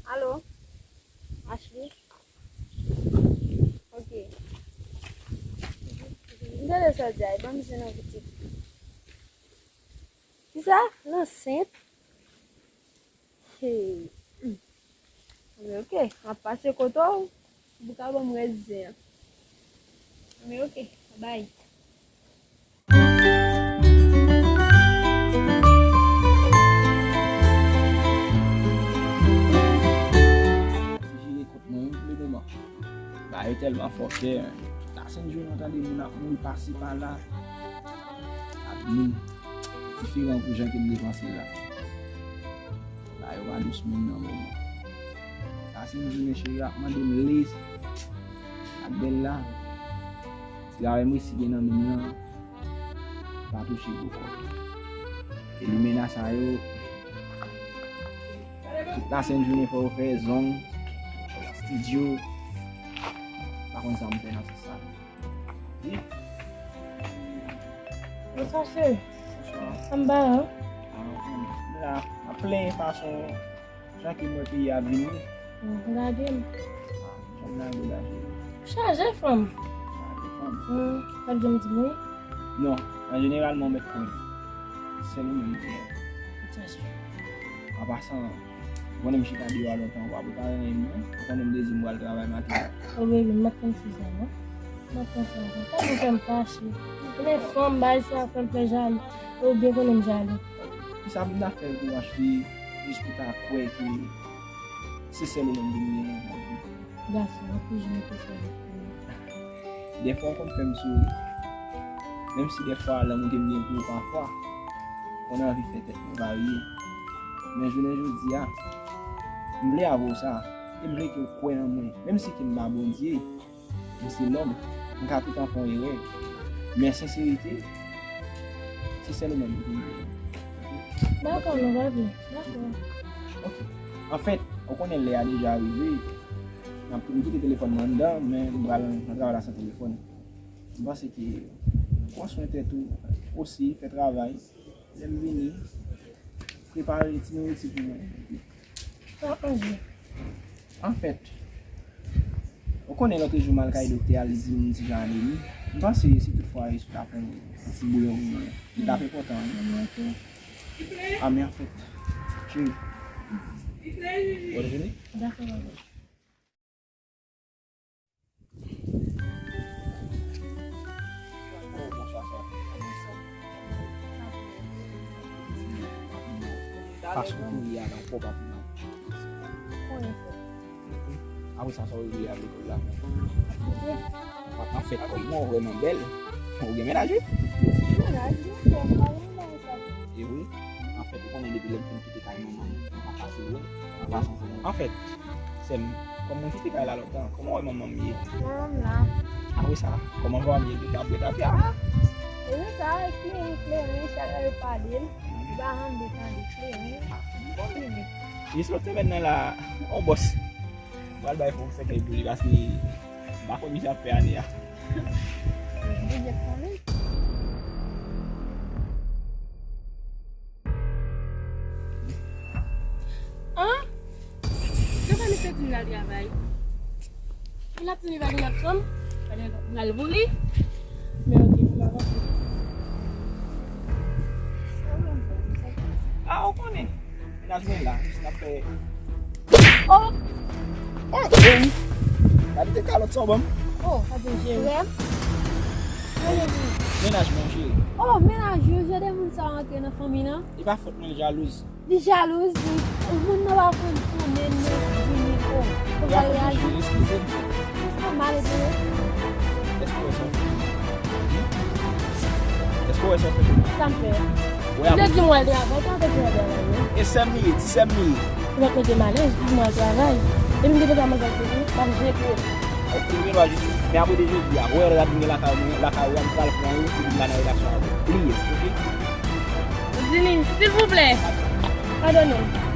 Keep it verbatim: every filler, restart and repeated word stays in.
Alo? Ashley? Ok. M tande sa w di a, ban m zen nan pitit. Kisa? Nan sent? Hey. Men ok, m ap pase kote w, pou w ka ban m rès zen an. Men ok, bay. Vire kont mwen, wi, pou le moman. Bagay yo tèlman fòkè. Tout lasent jounen w tande moun ap mouri pasi pala. Admin, diferan pou jan ke m te panse la. Bagay yo pa dous menm nan moman. Lasent jounen cheri ap mande m lès ak bèl la. Ti gare m resi gen nan men m nan. Pa touche poko. E limena sa yo, tout lasent jounen fò yo fè zong, estidyo. Pa konn sa m fè nan sans sa. Bonswa, cheri. Bonswa. Anba, an? Ah, m la, m ap plenyen fason jan ke m wè peyi a ap vini. Bon, lage m. Ah, jan m lage w la, cheri. Chaje fanm. Chaje fanm. Hmm, w ap janm di m wi? Non, an jeneralman, w mèt kwè. Sèl ou menm ki gen. Chaje. An pasan, ou konnen m chita deyò a lontan, ou pa pou ta renmen m, non? Ou konnen m te di m pral travay maten. Oh, baby, m ap konn si sa, non? M ap konn si sa. Tankou fè m fache. Men fanm, bagay sa fè m fè jalou. Ou byen konnen m jalou. Kisa pou m ta fè pou m achte jis pou ta kwè ke se sèl ou menm ki gen nan vi? Gason, anpil jou mwen te sou wout pou mwen. Dèfwa w konn fè m souri. Menm si dèfwa lanmou ke m gen pou ou pafwa konn anvi fè tèt mwen varye. Men jounen jodi a, m vle avwe w sa. E m vle ke w kwè nan mwen. Menm si ke m pa Bondye, m se lòm, m ka toutan fè yon erè. Men senserite, se sèl ou menm ki gen. Dakò, non, papi. Dakò. Ok. Anfèt, ou konnen lè a deja rive. M ap, m kite telefòn mwen anndan, men m pral nan travay la san telefòn. M panse ke pran swen tèt ou osi, fè travay. Lè m vini, prepare ti nouriti pou mwen. Sa ap manje. Anfèt, ou konnen lòt jou m al kay doktè a, li di m ti jan anemi. M panse si toutfwa Esou ta fè yon ti bouyon pou mwen, li t ap enpòtan, wi. Mwen tou. A, men anfèt, cheri. Bòn jounen. Dakò, baba. Oh, bonswa, sè. Fason pou ye a la, ou pòp ap mal. Apre sa, sa w rive a lekòl la. Anfèt, kòman ou vrèman bèl? Ou gen mennaj, wi? Mennaj, wi, sè, m pa gen mennaj sa. E wi, anfèt, ou konnen depi lè m fin kite kay manman m, mwen pa fasil, wi. An pasan, sè m. Anfèt, sè m, kòm mwen kite kay la lontan, kòman w wè manman m ye? Manman m la. Apre sa, kòman fanmi an ye? Tout ap byen, ap byen? Ah, e jan sa, kleren, kleren, chak lè yo pale l, li pa janm vle tande, kleren, bon, li vle. Jis lòt semèn nan la, on bòs. M pral bay fon sèkèy pou li, paske m pa konn ki jan ap fè ane a. Bondye konnen. An? Gade misye di m l al travay. Li ap fini bagay l ap fanm. Gade l ap mal pou li. Men ok, m avanse. Ah, ou konnen. Mennaj mwen la, jis n ap fè. Oh! Oh, cheri. Kalite kalòt sa w ban m. Oh, sa te jere. Frè m. Mennaj mwen, cheri. Oh, mennaj ou, jan de moun sa rantre nan fanmi nan. E pa fòt mwen, l jalouz. Li jalouz, li. Moun nan pa konn konnen nou vini, oh. Fò w reyaji. Eskize m. Sa mal, epi. Èske w wè sa w fè? Èske w wè sa w fè pou mwen? Sa m fè? Ou te di m w al travay, sa w te di w al travay, wi. E sè m li ye, ti sè m li ye. Ou ap mete m alèz, di m w al travay. Depi m te deja manje ak tete, m ap jete. Ou gen dwa jete. Men apre de jodi a, ou wè lè l ap vin lakay mwen, lakay ou a, m pral pran yo, epi m pa nan relasyon avè w. Bliye, oke? Dini, silvouplè, padone m.